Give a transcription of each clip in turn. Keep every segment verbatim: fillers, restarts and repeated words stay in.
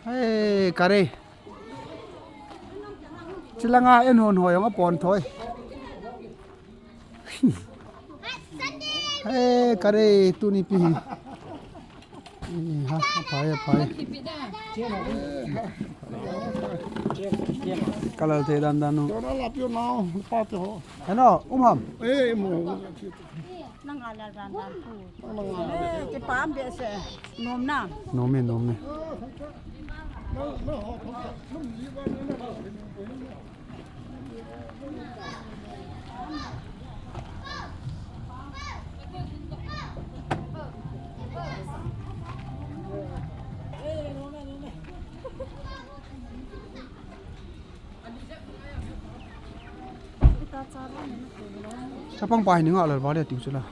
Hey, kare. Chilanga en hon hoi ong apon thoi. Hey, kare, tuni pi hi. Eh, ha, aphai, aphai. Kalal te dan dan nu. Dona lapio nao, pa te ho. Hello, um ham. Eh, mo. Nang a lal ran ran pu. Nang a lal. Eh, kipah behseh. Nom na. Nom e, nom e. Chapang pa hi ni nga lal ba le tiu chula.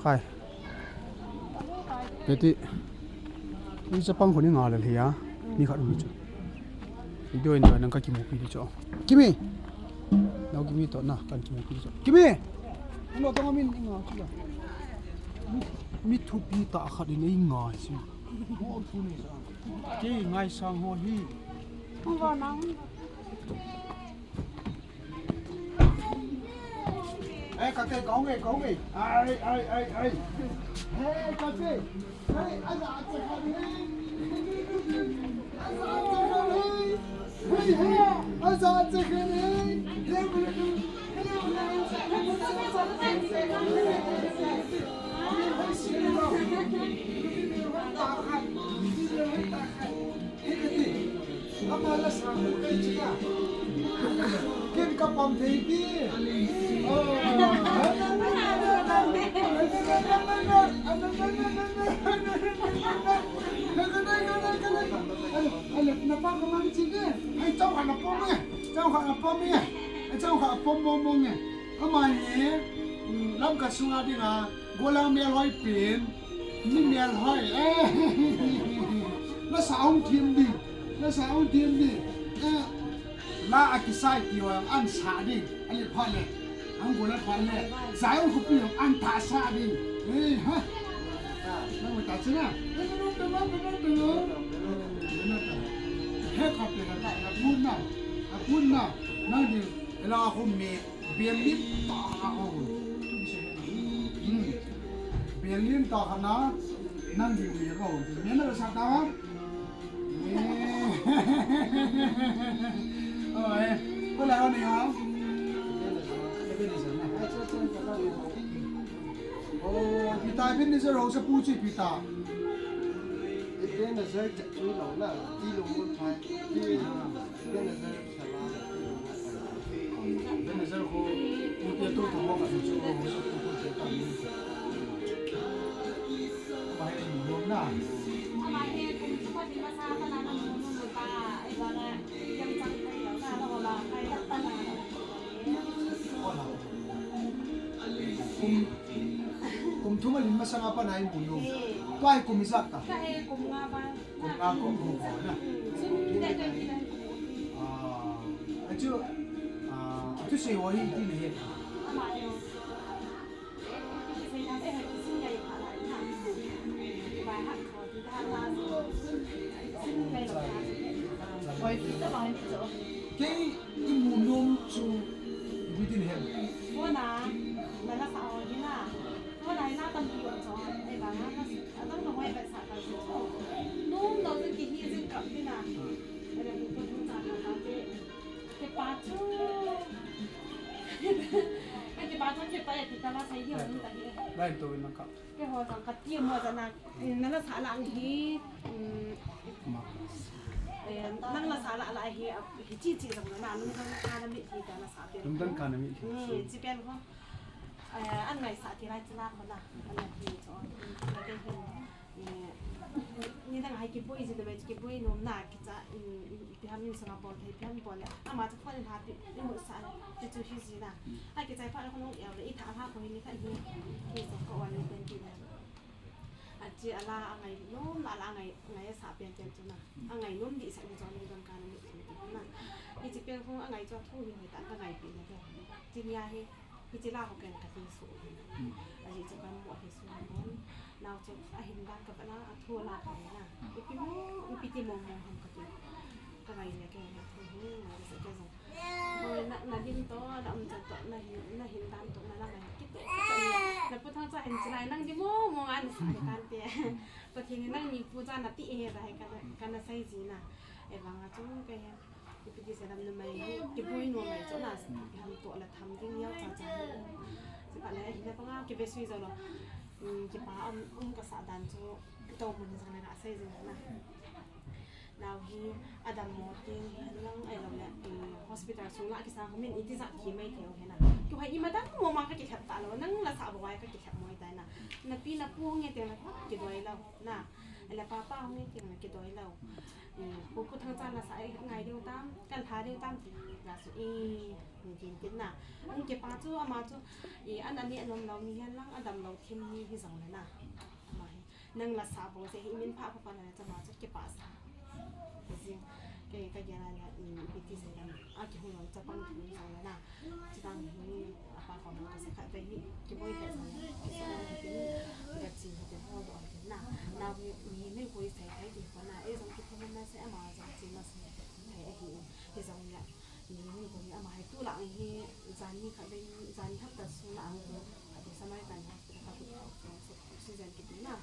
Khai. Teti. Ni chapang khu ni nga lal hi a. Ni khat um chu. Video in nang ka kimu pi chu. Kimi. Nau Kimi to na kan kimu pi chu. Kimi. Mo to min ni nga chu. Mi, mi thupi tah khat in ei nga chu. Mo thu ni sa. Kei ngaisang ho hi. Hung va nang. Ê, Kate, kong ê, kong ê. Ai, ai, ai, ai. Ê, Kate. Ê, aza, aza, Kate. Aza, aza, Kate. Ê, ê, aza, aza, Kate. Ama la sa mu te chi ka. Ken ka pom thei ti. Oh. Ale, na pa ka ma chi ke. Ai, chau ka na pom e. Chau ka na pom e. Ai, chau ka pom pom pom e. Ama hi, mm, Lamka sunga dinga, golang melhoi pen, mi melhoi, eh, nasa hung thim ding, nasa hung thim ding, eh, la a kisai ti ho an sa ding, ale pha le, an gola pha le, Zion khopi ho an tha sa ding, eh, ha, nang ta china, he kha pe kha, a pun na, a pun na, nang ding, ela a khum me. Berlin ta kha ho. Hmm. Berlin ta kha na, nang ding ni ho. Mena sa ta. Oh, eh. Ko la ho ni ho. Oh, Peter, Ebenezer ho sa pu chi Peter. Ebenezer ja chu lo na, ti lo mo phai. Ti Ebenezer. Ebenezer ho, pu te tu tu mo ka su chu ho su pu pu te ta ni. Ama he mu nom na. Ama he kum chu ma ti ma sa ta na na mu nom ta. Ai ba na, yang chang kai lo na lo la, kai ta ta na. Kum, kum thum a lin masang a pat na in mu nom. Tua hi kum ijat ta. Ka he kum nga ba. Kum nga kum kum ko na. Sun te te ni na. Ah, achu, ah, achu sei ho hi iti na he. Ama he. Iti sei na he, sun ya ha la na. Ba ha ko ti da la. Sun ya ha. Oi, ti ta ba ni cho. Kei i mu nom chu ipi tin he. Ko na, na la sa ho ni na. Ko na na tam ti yo cho. Ai ba na na. Adang na hoi ba sa ka chu. Nom lo chu kihi jing kap ni na. Ana ku ko thum cha ka te. Kipa chu. Kipa chu kipa ya kita la sai dia ni ta hi. Lai to na ka. Keiho jong kati mo jana. Na la sa la hi. Mm. Ma. Eh, nang la sa la la hi, hi chi chi jong na, nung jong ka na mi hi ka na sa pe. Nung jong ka na mi hi. Hmm, chi pen ho. Eh, an ngaisah ti lai chu la ho na. An ngaisah ti chu. Na ke hin. Eh, ni dang hai kiboi ji de, kiboi nom na kicha, mm, ipi ham insung a bol thei, ipi ham bol le. Ama chu phone in ha pi, i mu sa, ti chu hi ji na. Ai kichai pha na khonung ya le, i tha ha ko hi ni kha hi. Ki so ko wa ni pen ti na. Achi ala angai nom na, ala angai, angai sa pen pen chu na. Angai nom di sa ni chu ni dang ka na mi chu na. Hichi pen ho angai chu thu hi ni ta ka ngai pi na ke. Chi nia hi. Hiche la ho ken kati su. Ajeh chu kamu ahi su. Nao chu ahin dan kavela, athu la kavela. Ipi mo, ipi ti mong mong ham kati. Kangai le kei thu hi, ngai le sa kei jong. Boi na, nalim to, naum chan to, nahin, nahin dan to, nalang nahin kito. Napu Thangcha hin chilai, nang di mong mong ana sa tante. Pathen in nangni puja nati e, tia hi kana, kana sei jin a. Ahivang a chu kei hi, ipi ti sei dam, numei hi kiboi nom mai chu na, ipi ham toh le tham ding jao cha cha. Chuphat le, hina panga kive sui jou lou. Um, kipa um, um kasah dan chu, tou mun jong le na sei jing na. Nao hi, adammo teng hi lang ahilou le, um, hospital sung la kisang ho min iti jat thi mai thei u hi na. Kei hi ima dang mo ma kakilhep talou, nang la sah bou a kakilhep mo tai na. Napi napu nge teng la kidoi lou na. Ahile papa hung in tin kidoi lou. Eh, Pu, Pu Thangcha la sa, eh, ngai diu tam, kan lha diu tam ti la su, eh, ni tin tin na. Hung kipa chu, ama chu, eh, an ani anom lou mi hihen lang, adam lou thim mi hi jong le na. Ama hi, nang la sa bou se hi min pha pha pa na chu ama chu kipa sa. Jing, ke ka gel a le, eh, ipi ti sei dam, a kihung lou chapang thu jong le na. Chuteng hi, apa koma kasei khat vei hi, kiboi lheh jong, kisei jong hitin, vet jing hitin, hol doh hitin na. Nao hi, mihem hinkho hi sei thei ti pon a, ei jong kithem na sei, ama jong che na sei thei ahi, hijong le, mihem hinkho hi ama hi tulai hi, jan ni khat vei, jan ni hapta sung la ang chu, khat vei samai kan ha, khat vei oxygen kiti na,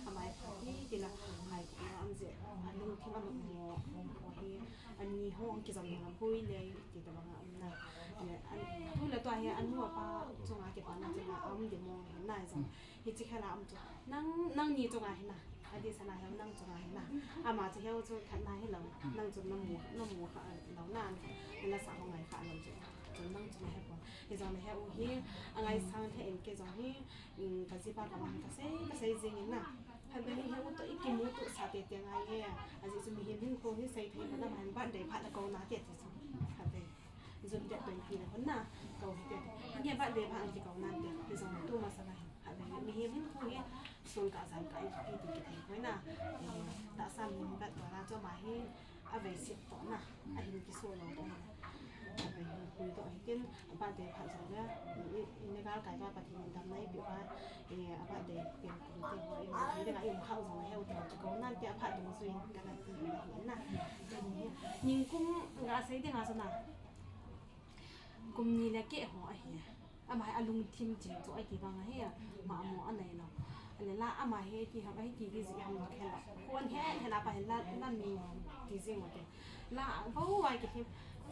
ama hi pha ti ti la, hai ko na am je, alungthim a mo, mo hi, ani ho ang kijam na boi le, ti tabang a um na. Ane, an, tu le tua hi anu apa chunga kipana chunga um di mo hi na jong. Hiche khel a um chu. Nang, nangni chunga hi na. Adih sana hi nang chunga hi na. Ama chu hi chu khat na hi lou. Nang chu namu, namu kha lou na. Na sa ho ngai kha lou chu. Chu nang chu na hi pon. Hijong le hi u hi. Angai sang the in kei jong hi. Um, ka jipa ka man ka sei, ka sei jing in na. Khatvei hi hi u toh i kimu toh sa tete ngai e. Ajeh chu mihem hinkho hi sei thei pon a, ama hin birthday phat le kou nante ti chu. Khatvei. June date twenty le hon na, kou hite. Nge birthday phat le kou nante. Hijong le tu masang a hin. Khatvei. Mihem hinkho hi sun kah jan kah in ipi ti kithei poi na. Eh, tahsa mihem birthday la chu ama hi. Avei sip toh na, ahin kiso lou toh na. Avei hin pui toh hitin, birthday phat jong le, i, i, i, i gal kai va Pathen in damna eipeh uva, i, a birthday pen kum te ho, i, i, i, i, um khah jong le heu te ho, kou nante aphat dungjuiyin kana ti na hi na. Kani hi, ningkum ga sei ding a chu na. Kum ni le keh ho ahi. Ama hi alungthim ching chu ahi ti vang ahi, ama mo anei lou. Ahile la ama hi ti ham, ahi ti ti ji ham lou khen lou. Kon he he la pa hi la, la mi ti jing u te. La vo vai kithim,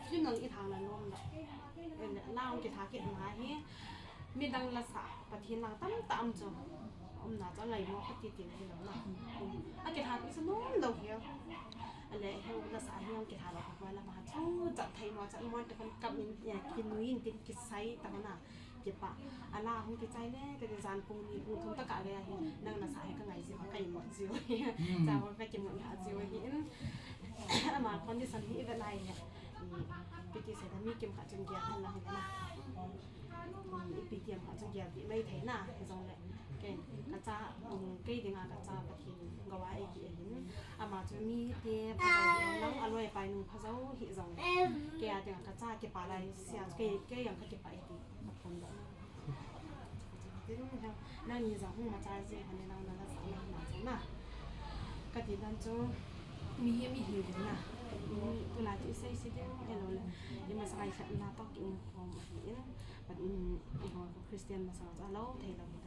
film lang i thang la nom lou. Ahile la ong kitha kit nga hi. Midang la sa, Pathen lang tam tam chu. Umna chu angai mo kha ti ti hi lou na. A kitha kit chu nom lou hi. Ahile he u la sa hi ong kitha lou ko la ma chu chat thei mo chat mo te kon kap in ya kinui in tin kisai ta na. Kipa. Ala hung kichai le, kati jan pung ni pung thum tah kah ve ahi. Nang nasa hi ka ngai jiu, ka imut jiu. Hmm. Cha ho ka kimut lha jiu ahi in. Ama condition hi i ve lai le. I, ipi ti sei dam, mi kimkhat chun gel hen lang hi na. I, ipi ti ham khat chun gel ti mai thei na. Hijong le. Kei, ka cha, um, kei dinga ka cha Pathen gou a eiti ahin. Ama chu mite phajou hi lang, aloi apai nung phajou hijong le. Kei a dinga ka cha kipa lai sia, kei, kei jong ka kipa e ti. Ka phondoh. Tin, nangni jong hung machal jing hon, nang na la sa na na chu na. Ka ti dan chu, mihem ihi ding na. Tulai chu i sei se ding, ahilou le. I masa ngai khat na toh ki um khom ahi in. But, um, i ho Christian masa chu alou thei lou hi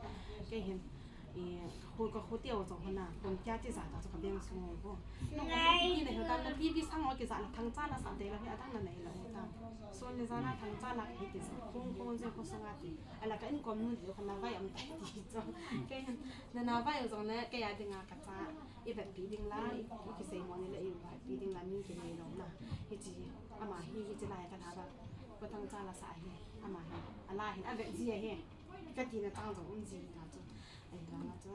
ta. Kei hin, i, ka khu, ka khu teu jong hon na, kum kia ti ja ta chu ka beng sung u. No, ka khu ti na hi ta, na T V sang o ki ja na Thangcha la sa te lou hi, adang na nei lou hi ta. Sun le jan a Thangcha la hi ti ja, khung khung je khu sung a ti. Ala ka in kom nu ti hon na vai am tai ti chu. Kei hin, na na vai jong le, kei a dinga ka cha. I vetpi ding la, i, i kisei mo ni le, i vetpi ding la, mi kinei lou na. Hiche, ama hi, hiche lai ka na ba. Ko Thangcha la sa hi, ama hi. Ala hin, a vet ji ahi. Ka ti na chang jong um ji ta chu. Ahivang a chu.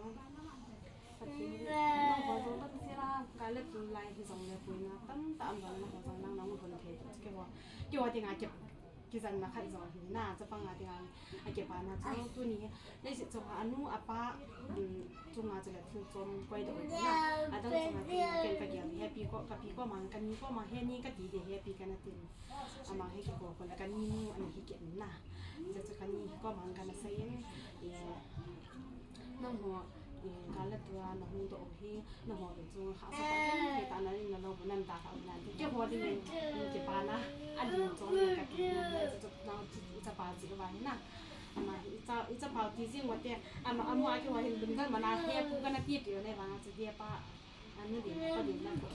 Ka ti, nangho jong ka ti la, ka le tulai hi jong le puina tam tam jong nangho jong nang nang bon thei chu keiho. Keiho dinga kei Kijanna khat jong hi na, chapang a dinga akipana chu tuni leiset chunga anu apa, um, chunga chu le thil chom koi doh na. Adang chunga chu ken kagel, hepi ko, kapi koma, kani koma, heni kati de, hepi kana tin. Ama hi kiko ko la kani nu ani hi ken na. Chu chu kani koma kana seiyin, eh, nangho, eh, kala tua nahung doh hi, nangho le chu hahsa tah kei tah nan in nalo bu nan da kha u nan. Keiho dingin, eh, kipana, alim chom le kati na, chu chu nang chu, chapa chu va hi na. Ama hi cha, chapa ti jing wa te, ama, ama keiho hin lungdon mana hepu kana ti pi ne vang chu hepa, anu din, pa din na ko.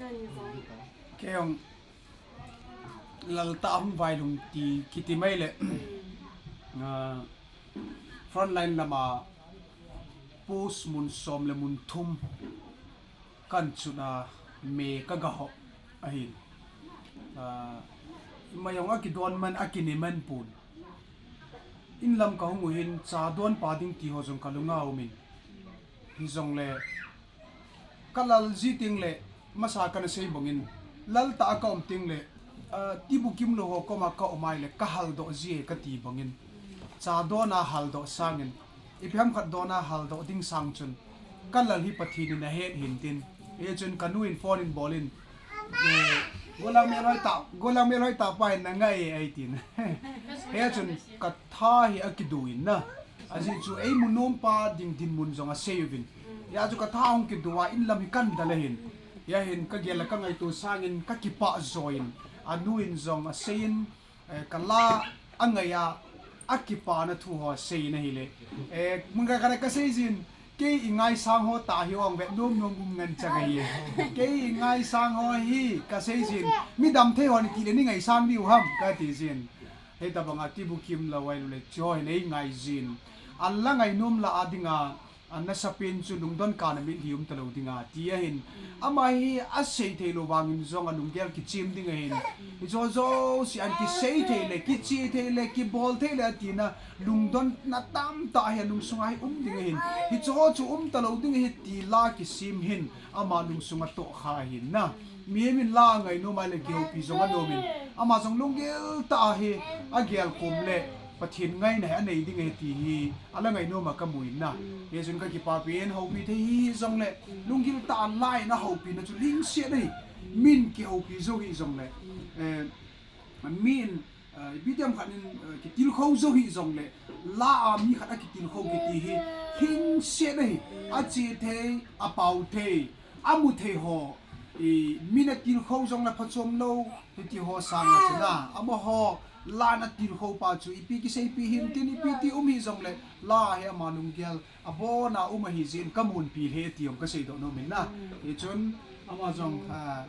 Nani jong. Kei jong laltah hung vailhung ti kiti mai le, ah, frontline lama post mun som le mun thum kan chun a me ka ga ho ahin. Ah, ima jong akidon man, akine man pon. In lam kahung u hin cha don pa ding ti ho jong kalunga umin. Hijongle, kalal ji teng le, masa kana sei bangin, laltah a kaum teng le, ah, tibukim lou ho koma kaum ai le, kahal doh ji e kati bangin. Cha don a hal doh sangin, ipi ham khat don a hal doh ding sang chun, kalal hi Pathen in ahet hin tin. Hichun kanu in phone in bol in, eh, golang melhoi tah, golang melhoi tah pa hin na ngai e ai tin. Hichun katha hi akidu in na. Ajeh chu eimu nom pa ding dinmun jong asei uvin. Hia chu katha hung kidu a in lam hi kan dal ahin. Hia hin kagel a kangaito sangin kakipah join. Anu in jong aseiyin, eh, kala angai a, akipana thu ho aseiyin ahile. Eh, mun ka, ka, kasei jin, kei ingaisang ho tah hi ong vet nom nom um ngen chang ahi. Kei ingaisang ho hi kasei jin, midam thei ho ni ti le ni ngaisang diu ham kati jin. Hitabanga tibukim lou ai lou le, chu hi nei ngai jin. Ala ngainom la a dinga, a nasapen chu lungdon kana mitlhi um talou dinga, ti ahin. Ama hi asei thei lou vangin jong alunggel kichim ding ahin. Hicho jouse an kisei thei le, kiche thei le, kibol thei le, atina lungdonna tamtah hi alungsunga hi um ding ahin. Hicho chu um talou ding ahi ti la kisem hin, ama lungsunga tohkha ahin na. Mihem in la angainom a le kihoupi jong anom in. Ama jong lunggel tah a hi agel kom le Pathen ngaina hi anei ding ahi ti hi ala ngainom a kamu in na. Hichun kakipapi in houpi thei hijongle, lunggel tah a la in ahoupi na chu lungset ahi. Min kihoupi jou hijongle, eh, min, eh, ipi ti ham khat in, eh, kitilkhou jou hijongle, la a mi khat akitilkhou kiti hi lungset ahi. Ache thei, apao thei, amu thei ho, i, min atilkhou jongle phachom lou, hiti ho sanga chu na. Amaho, la in atilkhou pa chu, ipi kiseipi him tin, ipi ti um hijongle, la hi ama lunggel abona um ahi jeh in kamun pi le ti jong kasei doh nom in na. Hichun, ama jong, ah,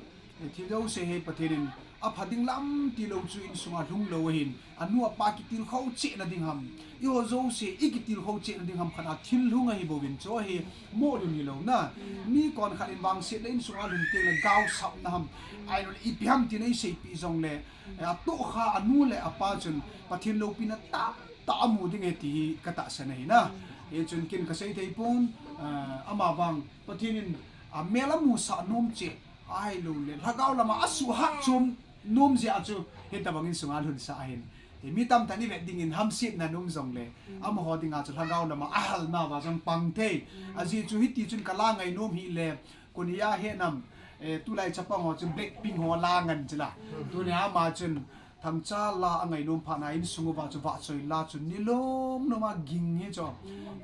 thil jouse hi Pathen in apha ding lam tilou chu insunga lhung lou ahin. Anu apa kitilkhou cheh na ding ham, eiho jouse ikitilkhou cheh na ding ham khat a thil lhung ahi bouvin chu hi moh lhun hilou na. Mi kon khat in vangsetna insunga lhun teng le gaosapna ham, ahilouleh ipi ham tin eiseipeh jongle, eh, atohkha anu le apa chun Pathen loupina tamtah amu ding ahi ti hi katahsan ahi na. Hichun ken kasei thei pon, eh, ama vang Pathen in amel amusah nom cheh, ahilouleh lhagao lama asuhhat chom nom jeh a chu hitabang insunga lhunsah ahin. Hi mi tamtah in ivet dingin hamsetna nom jongle, amaho dinga chu lhagao lama ahalna uva jong pang thei. Ajeh chu hiti chun kala ngainom hile, konia henam, eh, tulai chapang ho chun Blackpink ho la ngen chula. Tunia ama chun thangcha la angainom phat na insung uva chu vahchoi la chu nilom lom a ging hi chu.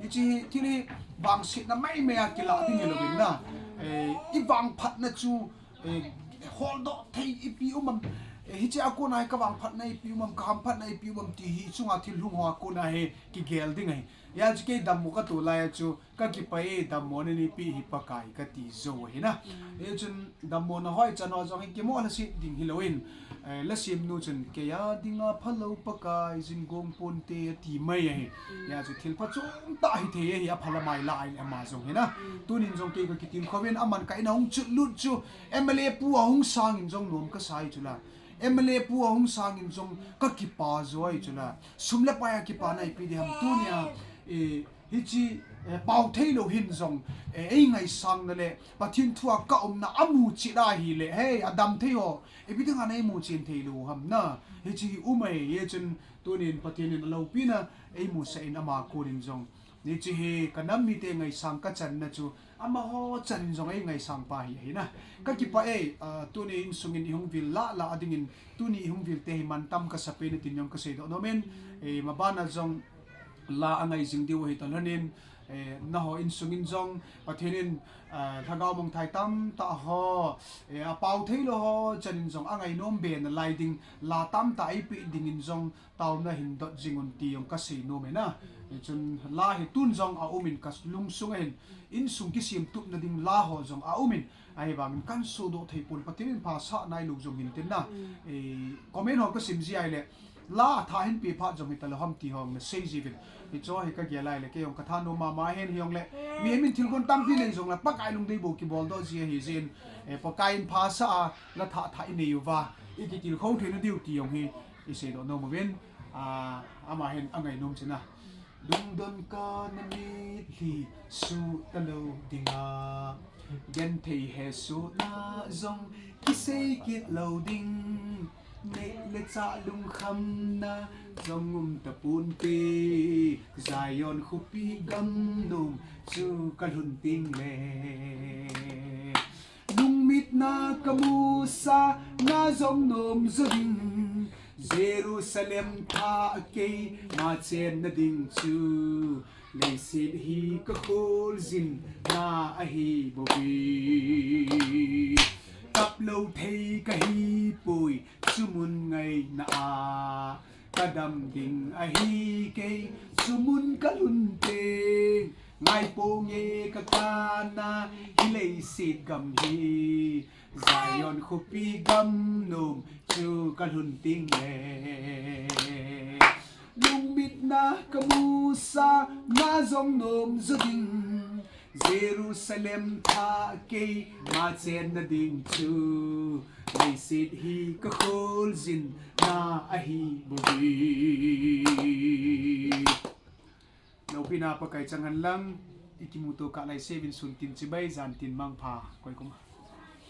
Hiche hi thil hi vangsetna maimai a kilah ding hilouvin na. Eh, ivangphatna chu, eh, holdoh thei ipi um am, eh, hiche a kona hi kavangphatna ipi um am, kahamphatna ipi um am ti hi chunga thil lhung ho a kona hi kigel ding ahi. Hijeh chun kei dammo katoh lai a chu kakipah e, dammo nanei peh hi Pakai kati jou ahi na. Hichun dammo nahoi chan ho jong hi kimoh lhaset ding hilouvin, eh, lasemnu chun keia dinga phalou Pakai jin gong ponte ati mai ahi. Hijeh chun thil phachom tah hithei ahi, aphalam a ilah a ama jong hi na. Tunin jong kei kakitilkhou in aman ka in ahung chutlut chu M L A pu ahung sangin jong nom kasai chula. M L A pu ahung sangin jong kakipah joi chula. Sum le pai a kipana ipi ding ham tunia. Eh, hiche, eh, pao theilou hin jong, eh, eingaisang na le, Pathen thu a ka umna amu cheh ahile, hei, adam thei ho, ipi dinga neimu chen theilou ham na. Hiche hi um ahi, hichun tunin Pathen in aloupina eimusah in ama konin jong. Hiche hi ka nam mite ngaisang ka channa chu, amaho chan jong eingaisang pa hi ahi na. Ka kipah e, ah, tuni insungin ihung vil lah lah a dingin, tuni ihung vil te hi mantam ka sa peh in tin jong ka seidoh nom in, eh, mabana jong la angai jing diu ahi talhon in, eh, naho insungin jong, Pathen in, ah, lhagao mangthai tamtah ho, eh, apao theilou ho, chan in jong angainom be nalai ding, la tamtah eipeh dingin jong, taona hin dot jing un ti jong ka seinom e na. Hichun la hi tun jong aum in ka lungsung a hin, insung kisem tupna ding la ho jong aum in, ahivangin kan sodoh thei pon Pathen in phasah nailou jong hin tin na. Eh, comment ho ka sim ji ahile, la thah hin pe phat jong hitalou ham ti ho na sei jiuvin. Hicho hi ka gel ahile, kei jong ka thanom mama hin hijongle, mihem in thilgon tampi nei jongle, Pakai lungdei bou kibol doh ji ahi jin, eh, Pakai in phasah a, la thah thah inei uva, ikitilkhou theina diu ti jong hi, iseidoh nom uvin, ah, ama hin angainom cheh na. Lungdon ka na mitlhi suh talou dinga, genthei hesohna jong kisei kit lou ding, neh le chah lungkhamna jong um tapon te, Zion khopi gam nom chu ka lhun tengle. Lungmitna ka musah na jong nom jo ding, Jerusalem thah keima chenna ding chu, leiset hi ka kholjinna ahi bouve. Kaplou thei kahi poi, chu mun ngaina a ka dam ding ahi kei, chu mun ka lhun teng, ngai ponge ka kana, hi leiset gam hi, Zion khopi gam nom chu ka lhun tengle. Lungmitna ka musah na jong nom jo ding, Jerusalem thah keima chenna ding chu, leiset hi ka kholjinna ahi bouve. Loupina Pakai chang hen lang, ikimuto kah lai seuvin sun tin chibai, jan tin mangpha, koi kum.